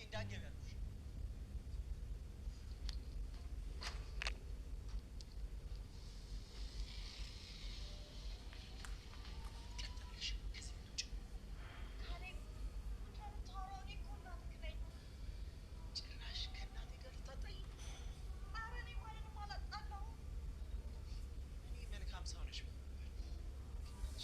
እንዳትገቢ አልኩሽ። ቀጥ ብለሽ ከዚህ ቤት ውጭ። ካሌብ፣ ምንድን ነው የምታወራው? እኔ እኮ እናትህ ነኝ። ጭራሽ ከእናቴ ጋር ልታጣይ? ኧረ እኔ ማንንም አላጣላሁም። እኔ መልካም ሰው ነሽ ብዬ ነበር፣ ግን አንቺ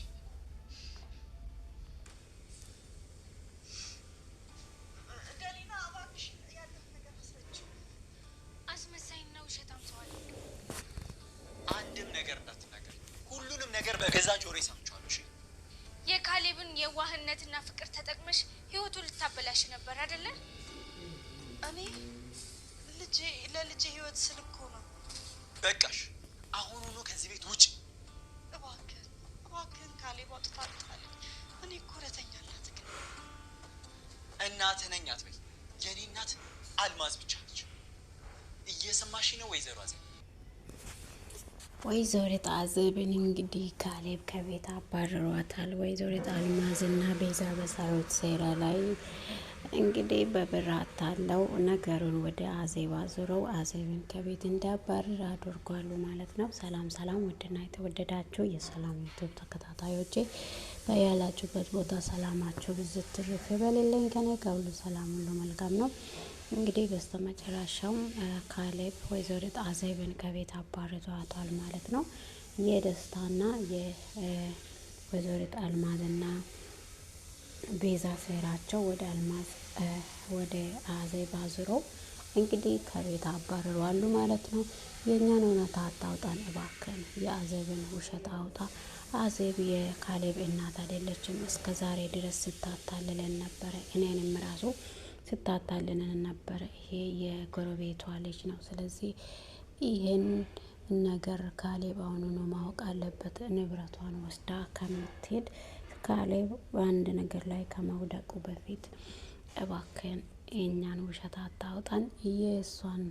ገሊና፣ እባክሽ ያለውን ነገር አስረጂው። አስመሳይና ውሸታም ሰው አልወድም። አንድም ነገር እንዳትናገሪ። ሁሉንም ነገር በገዛ ጆሮዬ ሰምቼዋለሁ። እሺ? የካሌብን የዋህነትና ፍቅር ተጠቅመሽ ህይወቱን ልታበላሽ ነበር አይደለ? እኔ ልጄ ለልጄ ህይወት ስል እኮ ነው። በቃሽ። አሁኑኑ ከዚህ ቤት ውጭ። እባክህን እባክህን ካሌብ አውጥታ አጣለኝ። እኔ እኮ እውነተኛ እናትህ ነኝ። እናትህ ነኝ አትበይ። የእኔ እናት አልማዝ ብቻ ነች። እየሰማሽ ነው ወይዘሮ አዜብ? ወይዘሪት አዜብን እንግዲህ ካሌብ ከቤት አባርሯታል። ወይዘሪት አልማዝና ቤዛ በሰሩት ሴራ ላይ እንግዲህ በብር አታለው ነገሩን ወደ አዜብ አዙረው አዜብን ከቤት እንዲያባርር አድርጓሉ ማለት ነው። ሰላም ሰላም፣ ውድና የተወደዳችሁ የሰላም ዩቱብ ተከታታዮቼ፣ በያላችሁበት ቦታ ሰላማችሁ ብዝት ትርፍ ይበልልኝ። ከኔ ጋር ሁሉ ሰላም፣ ሁሉ መልካም ነው። እንግዲህ በስተመጨረሻውም ካሌብ ወይዘሪት አዜብን ከቤት አባርሯታል ማለት ነው። የደስታና የወይዘሪት አልማዝና ቤዛ ሴራቸው ወደ አልማዝ ወደ አዜብ አዙረው እንግዲህ ከቤት አባርሯሉ ማለት ነው። የእኛን እውነት አታውጣን እባክን፣ የአዜብን ውሸት አውጣ። አዜብ የካሌብ እናት አይደለችም። እስከ ዛሬ ድረስ ስታታልለን ነበረ። እኔንም ራሱ ስታታልለን ነበረ። ይሄ የጎረቤቷ ልጅ ነው። ስለዚህ ይህን ነገር ካሌብ አሁኑኑ ማወቅ አለበት። ንብረቷን ወስዳ ከምትሄድ፣ ካሌብ በአንድ ነገር ላይ ከመውደቁ በፊት እባክህን የእኛን ውሸት አታውጣን፣ የእሷን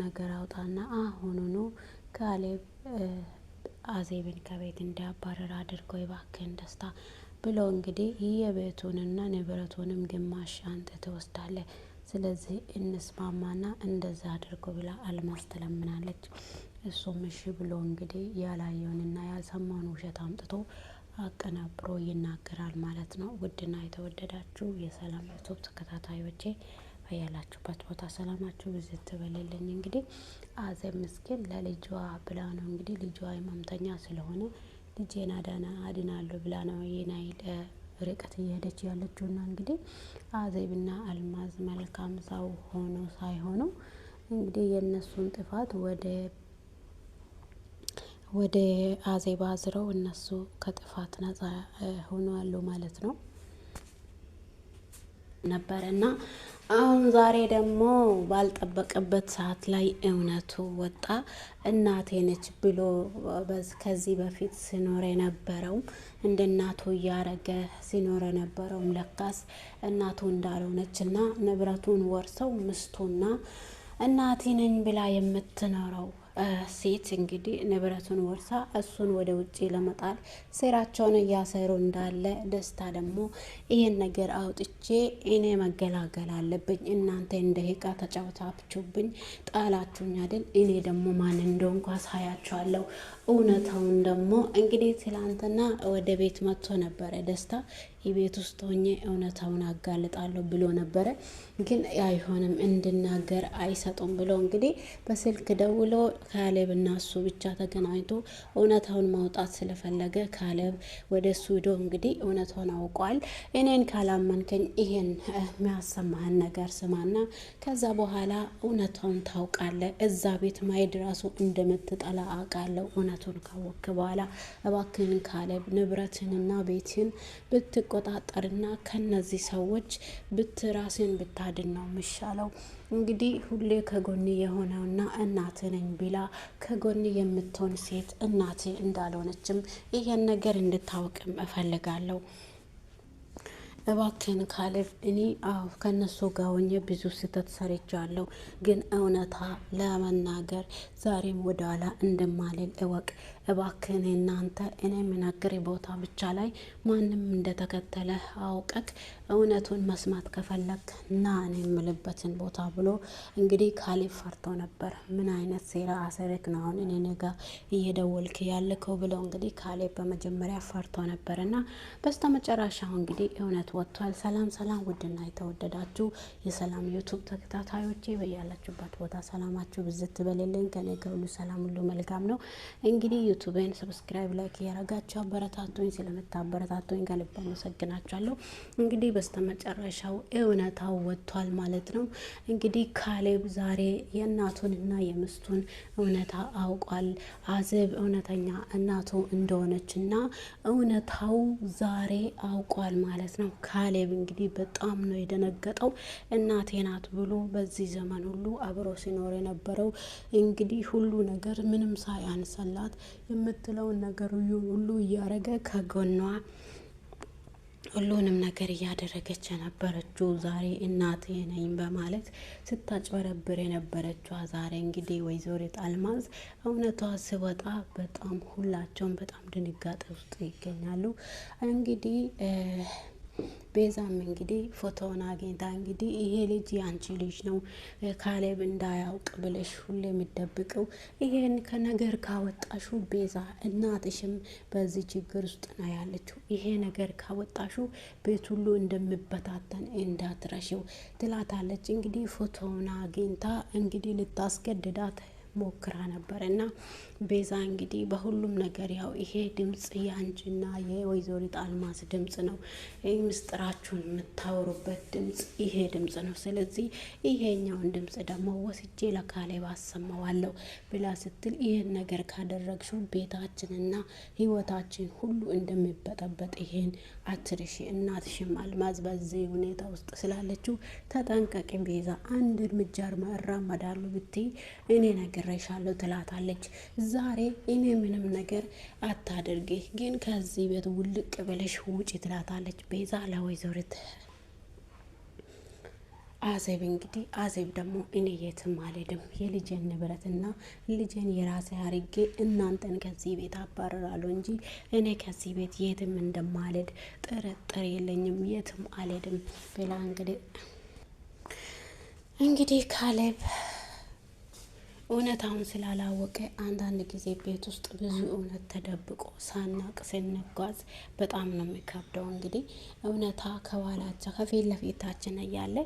ነገር አውጣና አሁኑኑ ካሌብ አዜብን ከቤት እንዲያባረር አድርገው እባክህን ደስታ ብሎ እንግዲህ የቤቱንና ንብረቱንም ግማሽ አንተ ትወስዳለህ፣ ስለዚህ እንስማማና እንደዛ አድርጎ ብላ አልማዝ ትለምናለች። እሱም እሺ ብሎ እንግዲህ ያላየውንና ያልሰማውን ውሸት አምጥቶ አቀናብሮ ይናገራል ማለት ነው። ውድና የተወደዳችሁ የሰላም ዩቱብ ተከታታዮቼ፣ በያላችሁበት ቦታ ሰላማችሁ ብዝት ትበልልኝ። እንግዲህ አዜብ ምስኪን ለልጇ ብላ ነው፣ እንግዲህ ልጇ ህመምተኛ ስለሆነ ልጄን አዳና አድናለሁ ብላ ነው የናይል ርቀት እየሄደች ያለችውና እንግዲህ አዜብና አልማዝ መልካም ሰው ሆኖ ሳይሆኑ እንግዲህ የእነሱን ጥፋት ወደ አዜብ አዝረው እነሱ ከጥፋት ነጻ ሆነዋል ማለት ነው ነበረ። እና አሁን ዛሬ ደግሞ ባልጠበቀበት ሰዓት ላይ እውነቱ ወጣ። እናቴ ነች ብሎ ከዚህ በፊት ሲኖር የነበረው፣ እንደ እናቱ እያረገ ሲኖር የነበረውም ለካስ እናቱ እንዳልሆነች እና ንብረቱን ወርሰው ምስቱና እናቴ ነኝ ብላ የምትኖረው ሴት እንግዲህ ንብረቱን ወርሳ እሱን ወደ ውጭ ለመጣል ሴራቸውን እያሰሩ እንዳለ፣ ደስታ ደግሞ ይህን ነገር አውጥቼ እኔ መገላገል አለብኝ፣ እናንተ እንደ ዕቃ ተጫውታችሁብኝ ጣላችሁኝ አይደል? እኔ ደግሞ ማን እንደሆንኩ አሳያችኋለሁ። እውነታውን ደግሞ እንግዲህ ትላንትና ወደ ቤት መጥቶ ነበረ ደስታ፣ የቤት ውስጥ ሆኜ እውነታውን አጋልጣለሁ ብሎ ነበረ። ግን አይሆንም፣ እንድናገር አይሰጡም ብሎ እንግዲህ በስልክ ደውሎ ካሌብ እና እሱ ብቻ ተገናኝቶ እውነታውን ማውጣት ስለፈለገ ካሌብ ወደ እሱ ሂዶ እንግዲህ እውነታውን አውቋል። እኔን ካላመንከኝ ይሄን የሚያሰማህን ነገር ስማና ከዛ በኋላ እውነታውን ታውቃለህ። እዛ ቤት ማሄድ ራሱ እንደምትጠላ አውቃለሁ። እውነቱን ካወቅክ በኋላ እባክህን ካሌብ ንብረትንና ቤትን ብትቆጣጠርና ከነዚህ ሰዎች ብትራስን ብታድን ነው የሚሻለው። እንግዲህ ሁሌ ከጎን የሆነውና እናት ነኝ ቢላ ከጎን የምትሆን ሴት እናት እንዳልሆነችም ይሄን ነገር እንድታውቅም እፈልጋለሁ። እባክህን ካሌብ፣ እኔ አዎ ከነሱ ጋር ሆኜ ብዙ ስህተት ሰርቻለሁ፣ ግን እውነታ ለመናገር ዛሬም ወደኋላ እንደማልል እወቅ። እባክህን እናንተ እኔ የምነግርህ ቦታ ብቻ ላይ ማንም እንደተከተለ አውቀክ እውነቱን መስማት ከፈለክ ና እኔ የምልበትን ቦታ ብሎ እንግዲህ ካሌብ ፈርቶ ነበር። ምን አይነት ሴራ አሰረክ ነው አሁን እኔ ጋ እየደወልክ ያለከው ብለው እንግዲህ ካሌብ በመጀመሪያ ፈርቶ ነበር እና በስተመጨረሻው እንግዲህ እውነት ወጥቷል። ሰላም ሰላም፣ ውድና የተወደዳችሁ የሰላም YouTube ተከታታዮቼ፣ በያላችሁበት ቦታ ሰላማችሁ ብዝት በሌለኝ። ከኔ ከሁሉ ሰላም፣ ሁሉ መልካም ነው። እንግዲህ YouTube ን subscribe፣ like እያረጋችሁ አበረታቱኝ። ስለምታበረታቱኝ ከልብ አመሰግናችኋለሁ። እንግዲህ በስተመጨረሻው እውነታው ወጥቷል ማለት ነው። እንግዲህ ካሌብ ዛሬ የእናቱንና የምስቱን እውነታ አውቋል። አዜብ እውነተኛ እናቱ እንደሆነችና እውነታው ዛሬ አውቋል ማለት ነው። ካሌብ እንግዲህ በጣም ነው የደነገጠው። እናቴ ናት ብሎ በዚህ ዘመን ሁሉ አብሮ ሲኖር የነበረው እንግዲህ ሁሉ ነገር ምንም ሳያንሰላት የምትለውን ነገር ሁሉ እያረገ ከጎኗ ሁሉንም ነገር እያደረገች የነበረችው ዛሬ እናቴ ነኝ በማለት ስታጭበረብር የነበረችዋ ዛሬ እንግዲህ ወይዘሪት አልማዝ እውነቷ ስወጣ በጣም ሁላቸውም በጣም ድንጋጤ ውስጥ ይገኛሉ። እንግዲህ ቤዛም እንግዲህ ፎቶውን አግኝታ እንግዲህ ይሄ ልጅ የአንቺ ልጅ ነው፣ ካሌብ እንዳያውቅ ብለሽ ሁሌ የሚደብቀው ይሄን ከነገር ካወጣሹ ቤዛ እናትሽም በዚህ ችግር ውስጥ ነው ያለችው። ይሄ ነገር ካወጣሹ ቤት ሁሉ እንደሚበታተን እንዳትረሽው ትላታለች። እንግዲህ ፎቶውን አግኝታ እንግዲህ ልታስገድዳት ሞክራ ነበር እና ቤዛ እንግዲህ በሁሉም ነገር ያው ይሄ ድምጽ የአንቺና የወይዘሪት አልማዝ ድምጽ ነው፣ ይህ ምስጢራችሁን የምታወሩበት ድምጽ ይሄ ድምጽ ነው። ስለዚህ ይሄኛውን ድምጽ ደግሞ ወስጄ ለካሌብ አሰማዋለሁ ብላ ስትል ይህን ነገር ካደረግሽው ቤታችንና ሕይወታችን ሁሉ እንደሚበጠበጥ ይሄን አትርሺ። እናትሽም አልማዝ በዚህ ሁኔታ ውስጥ ስላለችው ተጠንቀቂ ቤዛ፣ አንድ እርምጃ እራመዳለሁ ብትይ እኔ ነግሬሻለሁ ትላታለች። ዛሬ እኔ ምንም ነገር አታደርጊ፣ ግን ከዚህ ቤት ውልቅ ብለሽ ውጪ ትላታለች ቤዛ ለወይዘሪት አዜብ። እንግዲህ አዜብ ደግሞ እኔ የትም አልሄድም፣ የልጄን ንብረትና ልጄን የራሴ አርጌ እናንተን ከዚህ ቤት አባረራለሁ እንጂ እኔ ከዚህ ቤት የትም እንደማልሄድ ጥርጥር የለኝም፣ የትም አልሄድም ብላ እንግዲህ ካሌብ እውነታውን ስላላወቀ አንዳንድ ጊዜ ቤት ውስጥ ብዙ እውነት ተደብቆ ሳናቅ ስንጓዝ በጣም ነው የሚከብደው። እንግዲህ እውነታ ከኋላቸው ከፊት ለፊታችን እያለ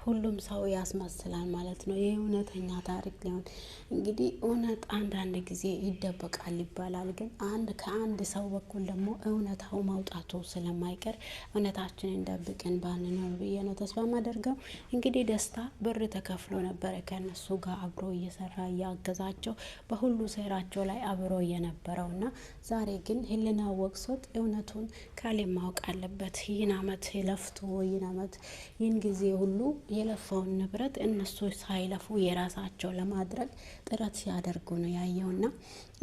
ሁሉም ሰው ያስመስላል ማለት ነው። ይህ እውነተኛ ታሪክ ሊሆን እንግዲህ እውነት አንዳንድ ጊዜ ይደበቃል ይባላል። ግን አንድ ከአንድ ሰው በኩል ደግሞ እውነታው መውጣቱ ስለማይቀር እውነታችንን ደብቅን ባንኖር ብዬ ነው ተስፋ ማደርገው። እንግዲህ ደስታ ብር ተከፍሎ ነበረ ከእነሱ ጋር አብሮ እየሰራ እያገዛቸው በሁሉ ሴራቸው ላይ አብሮ የነበረው እና ዛሬ ግን ሕሊና ወቅሶት እውነቱን ካሌብ ማወቅ አለበት። ይህን አመት ለፍቶ ይህን አመት ይህን ጊዜ ሁሉ የለፋውን ንብረት እነሱ ሳይለፉ የራሳቸው ለማድረግ ጥረት ሲያደርጉ ነው ያየውና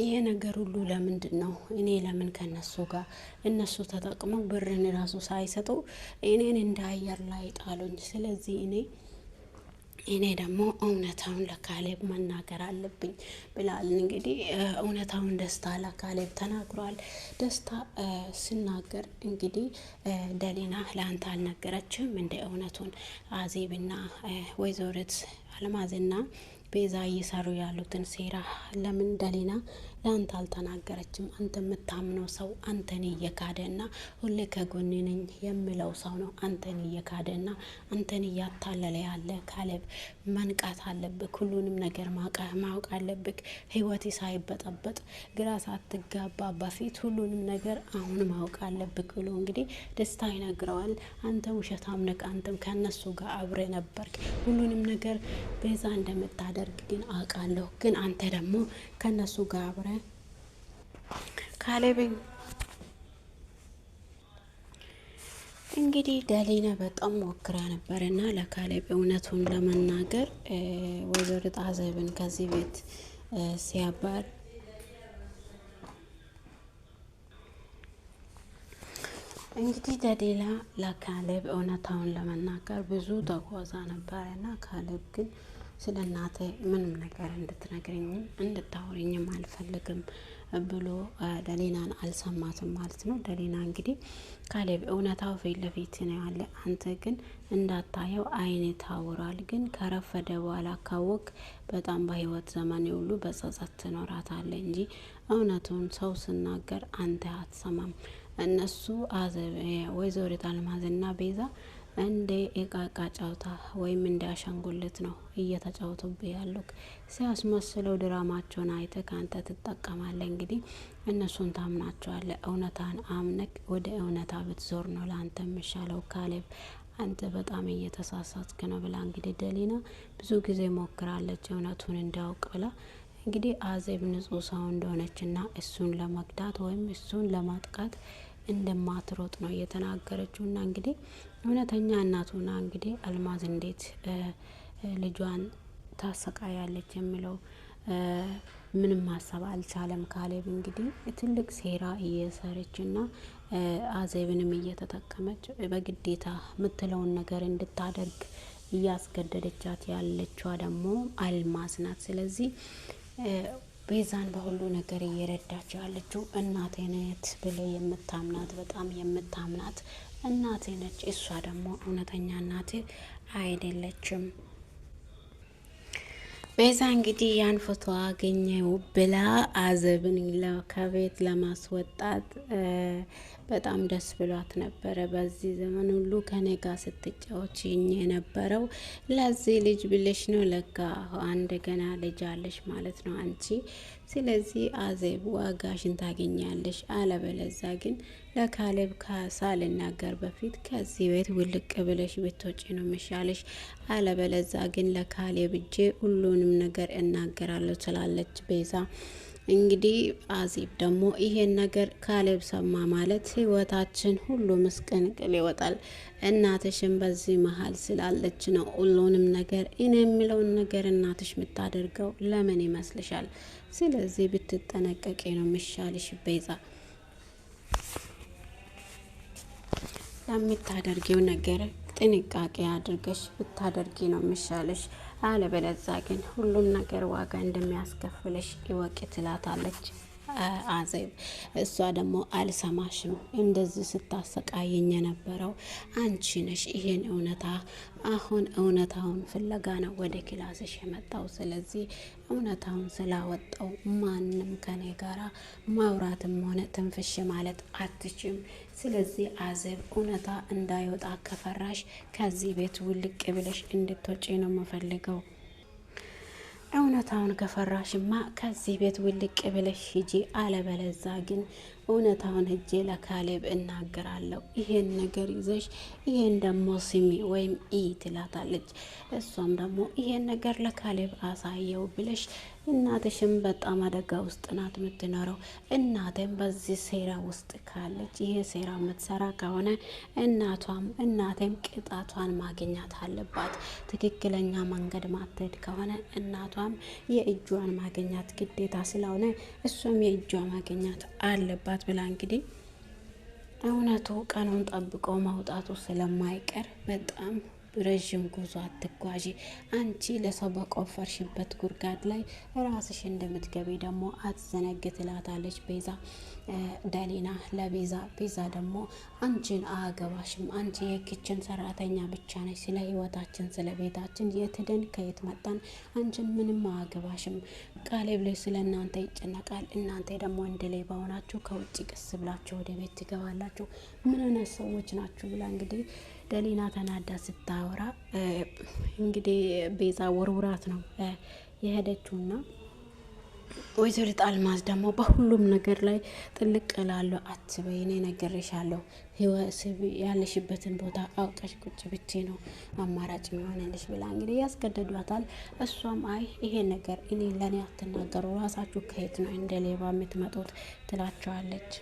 ይሄ ነገር ሁሉ ለምንድን ነው? እኔ ለምን ከነሱ ጋር እነሱ ተጠቅመው ብርን ራሱ ሳይሰጡ እኔን እንደ አየር ላይ ጣሉኝ። ስለዚህ እኔ ደግሞ እውነታውን ለካሌብ መናገር አለብኝ ብላል። እንግዲህ እውነታውን ደስታ ለካሌብ ተናግሯል። ደስታ ስናገር እንግዲህ ደሊና ለአንተ አልነገረችም እንደ እውነቱን አዜብና ወይዘሪት አልማዝና ቤዛ እየሰሩ ያሉትን ሴራ ለምን ደሊና ለአንተ አልተናገረችም? አንተ የምታምነው ሰው አንተን እየካደና ሁሌ ከጎኔ ነኝ የሚለው ሰው ነው አንተን እየካደና አንተን እያታለለ ያለ። ካሌብ መንቃት አለብክ። ሁሉንም ነገር ማወቅ አለብክ። ህይወት ሳይበጠበጥ ግራ ሳትጋባ በፊት ሁሉንም ነገር አሁን ማወቅ አለብክ ብሎ እንግዲህ ደስታ ይነግረዋል። አንተ ውሸታም ነህ፣ አንተም ከእነሱ ጋር አብረ ነበርክ። ሁሉንም ነገር ቤዛ እንደምታደርግ ግን አውቃለሁ። ግን አንተ ደግሞ ከእነሱ ጋር አብረ ካሌብ እንግዲህ ደሊና በጣም ሞክራ ነበር እና ለካሌብ እውነቱን ለመናገር ወይዘሪት አዜብን ከዚህ ቤት ሲያባር እንግዲህ ደሊና ለካሌብ እውነታውን ለመናገር ብዙ ተጓዛ ነበር እና ካሌብ ግን ስለ እናቴ ምንም ነገር እንድትነግረኝም እንድታወሪኝም አልፈልግም። ብሎ ደሊናን አልሰማትም ማለት ነው። ደሊና እንግዲህ ካሌብ እውነታው ፊት ለፊት ነው ያለ፣ አንተ ግን እንዳታየው አይን ታውሯል። ግን ከረፈደ በኋላ ካወቅ በጣም በህይወት ዘመን ሁሉ በጸጸት ትኖራታለህ እንጂ እውነቱን ሰው ስናገር አንተ አትሰማም። እነሱ ወይዘሪት አልማዝና ቤዛ እንደ እቃ እቃ ጨዋታ ወይም እንደ አሻንጉሊት ነው እየተጫወቱብህ ያሉት። ሲያስመስለው ድራማቸውን አይተህ ከአንተ ትጠቀማለህ። እንግዲህ እነሱን ታምናቸዋለህ። እውነታን አምነክ ወደ እውነታ ብትዞር ነው ለአንተ የሚሻለው። ካሌብ አንተ በጣም እየተሳሳትክ ነው ብላ እንግዲህ ደሊና ብዙ ጊዜ ሞክራለች እውነቱን እንዲያውቅ ብላ። እንግዲህ አዜብ ንጹሕ ሰው እንደሆነችና እሱን ለመግዳት ወይም እሱን ለማጥቃት እንደማትሮጥ ነው እየተናገረችው። እና እንግዲህ እውነተኛ እናቱና እንግዲህ አልማዝ እንዴት ልጇን ታሰቃያለች የሚለው ምንም ማሰብ አልቻለም። ካሌብ እንግዲህ ትልቅ ሴራ እየሰረችና አዜብንም እየተጠቀመች በግዴታ የምትለውን ነገር እንድታደርግ እያስገደደቻት ያለችዋ ደግሞ አልማዝ ናት። ስለዚህ ቤዛን በሁሉ ነገር እየረዳች ያለችው እናቴ ነች ብለ የምታምናት፣ በጣም የምታምናት እናቴ ነች። እሷ ደግሞ እውነተኛ እናቴ አይደለችም። ቤዛ እንግዲህ ያን ፎቶ አገኘው ብላ አዘብን ከቤት ለማስወጣት በጣም ደስ ብሏት ነበረ። በዚህ ዘመን ሁሉ ከኔ ጋር ስትጫወች የነበረው ለዚህ ልጅ ብለሽ ነው፣ ለካ እንደገና ልጅ አለሽ ማለት ነው አንቺ። ስለዚህ አዜብ ዋጋሽን ታገኛለሽ። አለበለዛ ግን ለካሌብ ሳልናገር በፊት ከዚህ ቤት ውልቅ ብለሽ ብትወጪ ነው የሚሻለሽ። አለበለዛ ግን ለካሌብ እጄ ሁሉንም ነገር እናገራለሁ ትላለች ቤዛ። እንግዲህ አዜብ ደግሞ ይሄን ነገር ካሌብ ሰማ ማለት ህይወታችን ሁሉ ምስቅልቅል ይወጣል። እናትሽን በዚህ መሀል ስላለች ነው ሁሉንም ነገር እኔ የሚለውን ነገር እናትሽ የምታደርገው ለምን ይመስልሻል? ስለዚህ ብትጠነቀቂ ነው የሚሻልሽ ቤዛ። ለምታደርጊው ነገር ጥንቃቄ አድርገሽ ብታደርጊ ነው የሚሻልሽ። አለበለዛ ግን ሁሉም ነገር ዋጋ እንደሚያስከፍልሽ እወቂ ትላታለች አዜብ። እሷ ደግሞ አልሰማሽም፣ እንደዚህ ስታሰቃየኝ የነበረው አንቺ ነሽ። ይሄን እውነታ አሁን እውነታውን ፍለጋ ነው ወደ ክላስሽ የመጣው። ስለዚህ እውነታውን ስላወጣው ማንም ከኔ ጋራ ማውራትም ሆነ ትንፍሽ ማለት አትችም። ስለዚህ አዜብ እውነታ እንዳይወጣ ከፈራሽ ከዚህ ቤት ውልቅ ብለሽ እንድትወጪ ነው የምፈልገው። እውነታውን ከፈራሽማ ከዚህ ቤት ውልቅ ብለሽ ሂጂ፣ አለበለዛ ግን እውነታውን ሂጄ ለካሌብ እናገራለሁ። ይሄን ነገር ይዘሽ ይሄን ደግሞ ስሚ ወይም ኢ ትላታለች። እሷም ደግሞ ይሄን ነገር ለካሌብ አሳየው ብለሽ እናትሽም በጣም አደጋ ውስጥ ናት የምትኖረው። እናቴም በዚህ ሴራ ውስጥ ካለች፣ ይሄ ሴራ የምትሰራ ከሆነ እናቷም እናቴም ቅጣቷን ማግኘት አለባት። ትክክለኛ መንገድ ማትሄድ ከሆነ እናቷም የእጇን ማግኘት ግዴታ ስለሆነ እሷም የእጇ ማግኘት አለባት ብላ እንግዲህ እውነቱ ቀኑን ጠብቆ መውጣቱ ስለማይቀር በጣም ረዥም ጉዞ አትጓዢ። አንቺ ለሰው በቆፈርሽበት ጉድጓድ ላይ ራስሽ እንደምትገቢ ደግሞ አትዘነግ ትላታለች ቤዛ ደሊና ለቤዛ። ቤዛ ደግሞ አንቺን አያገባሽም፣ አንቺ የ kitchen ሰራተኛ ብቻ ነሽ። ስለ ህይወታችን፣ ስለ ቤታችን የት ሄደን ከየት መጣን አንቺን ምንም አያገባሽም። ካሌብ ላይ ስለ እናንተ ይጨነቃል። እናንተ ደግሞ እንደ ሌባ ሆናችሁ ከውጭ ቀስ ብላችሁ ወደ ቤት ትገባላችሁ። ምን አይነት ሰዎች ናችሁ ብላ እንግዲህ ደሊና ተናዳ ስታወራ እንግዲህ ቤዛ ወርውራት ነው የሄደችውና ወይዘሪት አልማዝ ደግሞ በሁሉም ነገር ላይ ጥልቅ እላለሁ አትበይ፣ እኔ ነግሬሻለሁ፣ ያለሽበትን ቦታ አውቀሽ ቁጭ ብቼ ነው አማራጭ የሚሆንልሽ ብላ እንግዲህ ያስገደዷታል። እሷም አይ ይሄ ነገር እኔ ለእኔ አትናገሩ፣ ራሳችሁ ከየት ነው እንደ ሌባ የምትመጡት ትላቸዋለች።